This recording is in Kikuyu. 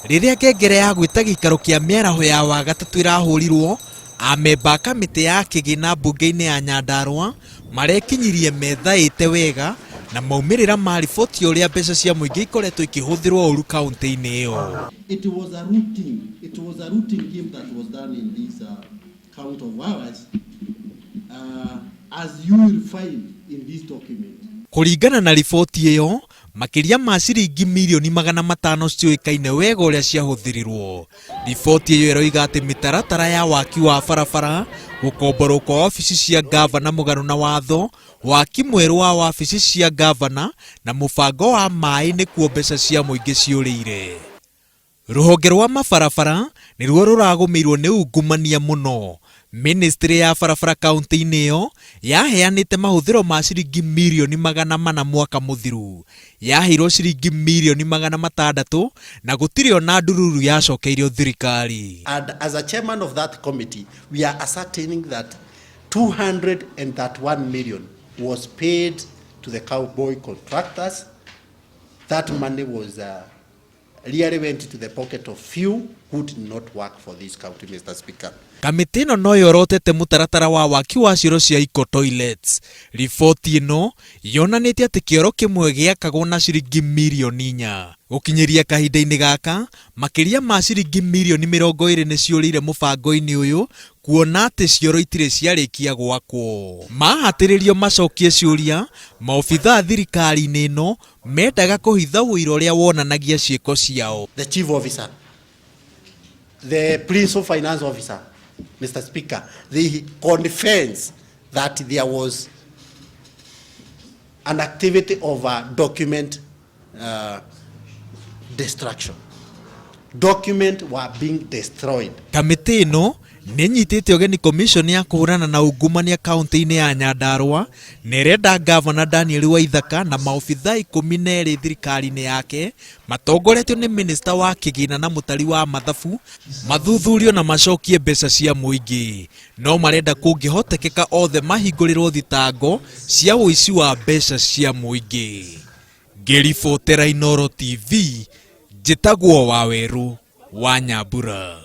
Rĩrĩa ngengere ya gwĩta gĩikaro kĩa mĩaraho ya Wagatatũ ĩrahũrirwo, amemba a kamĩtĩ ya kĩgĩna mbunge-inĩ ya Nyandarua marekinyirie methaĩte wega na maumĩrĩra ma riboti ya ũrĩa mbeca cia mũingĩ ikoretwo ikĩhũthĩrwo ũru kaunti-inĩ ĩyo. It was a routine, it was a routine game that was done in this count of ours, as you will find in this document. Kũringana na riboti ĩyo, makĩria ma ciringi mirioni 500 citiũĩkaine wega ũrĩa ciahũthĩrirwo. Riboti ĩyo ĩroiga atĩ mĩtaratara ya waki wa barabara, gũkomborwo kwa wabici cia ngavana mũgarũ na watho, waki mwerũ wa wabici cia ngavana na mũbango wa maĩ nĩkuo mbeca cia mũingĩ ciũrĩire. Rũhonge rwa mabarabara nĩruo rũragũmĩirwo nĩ ungumania mũno. Ministry ya barabara kaunti-inĩ ĩyo yaheanĩte mahũthĩro ma ciringi mirioni 400 mwaka mũthiru. Yaheirwo ciringi mirioni 600 na gũtirĩ ona ndururu yacokeirio thirikari. And as a chairman of that committee, we are ascertaining that 231 million was paid to the cowboy contractors. That money was really went to the pocket of few who did not work for this county, Mr. Speaker. Kamĩtĩ ĩno no yorotete mũtaratara wa waki wa cioro cia eco toilets. Riboti ĩno yonanĩtie atĩ kĩoro kĩmwe gĩakagwo na ciringi mirioni 4. Gũkinyĩria kahinda-inĩ gaka, makĩria ma ciringi mirioni 20 nĩ ciũrĩire mũbango-inĩ ũyũ kuona atĩ cioro itirĩ ciarĩkia gwakwo. Mahatĩrĩrio macokie ciũria, maobithaa thirikari-inĩ ĩno mendaga kũhitha ũira ũrĩa wonanagia ciĩko ciao. The chief officer, the principal finance officer, Mr. Speaker, they confess that there was an activity of a document destruction. Documents were being destroyed. Kamĩtĩ ĩno nĩ ĩnyitĩte ũgeni commission ya kũhũrana na ungumania kaunti-inĩ ya Nyandarua na ĩrenda ngavana Daniel Waithaka na maobithaa 12 thirikari-inĩ yake matongoretio nĩ minista wa kĩgĩna na mũtari wa mathabu mathuthurio na macokie mbeca cia mũingĩ. No marenda kũngĩhotekeka othe mahingũrĩrwo thitango cia ũici wa mbeca cia mũingĩ. Ngĩribotera Inooro TV, njĩtagwo Wawerũ wa Nyambura.